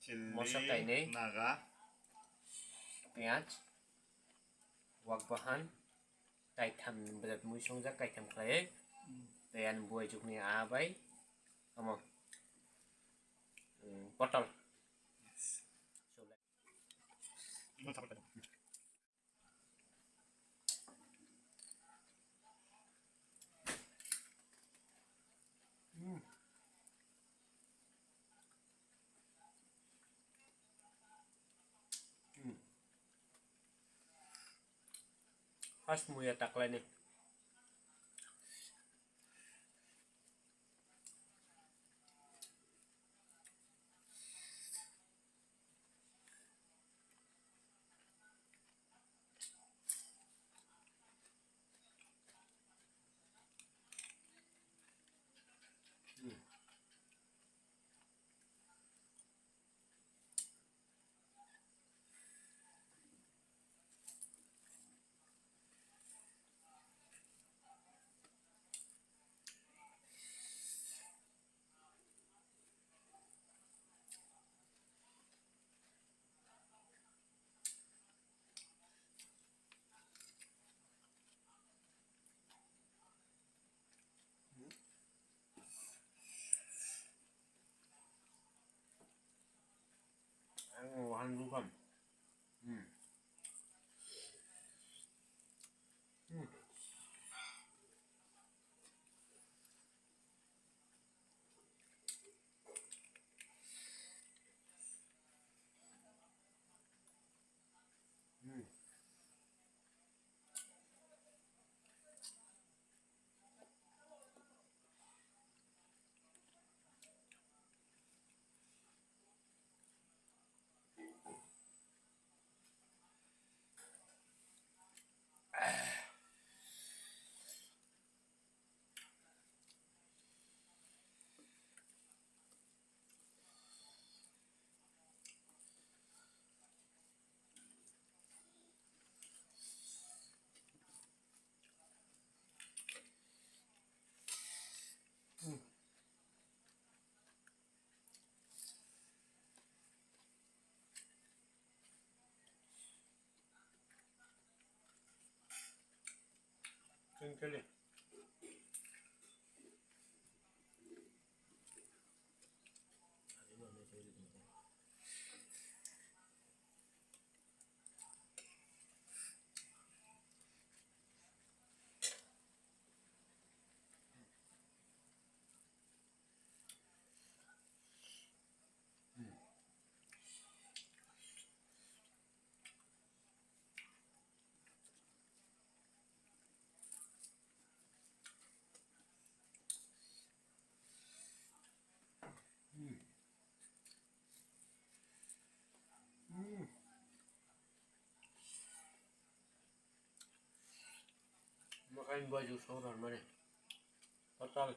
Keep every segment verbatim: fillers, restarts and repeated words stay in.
Chilli, mosok kainwi, naga, piyaj, wak bahan, kaitham ni bwrwt mui songjak, kaitham khlaiwi, tei ani buai jukni aa bai omo, mm, potol. Mm. Mm. First muya taklaini. Ang wahan bukam. Hmm. Hmm. Hmm. Makan baju sauran mana? Total.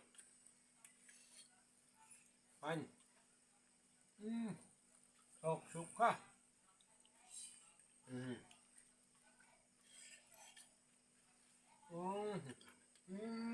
Fine. Hmm. Sok suka. Hmm. Hmm. Hmm.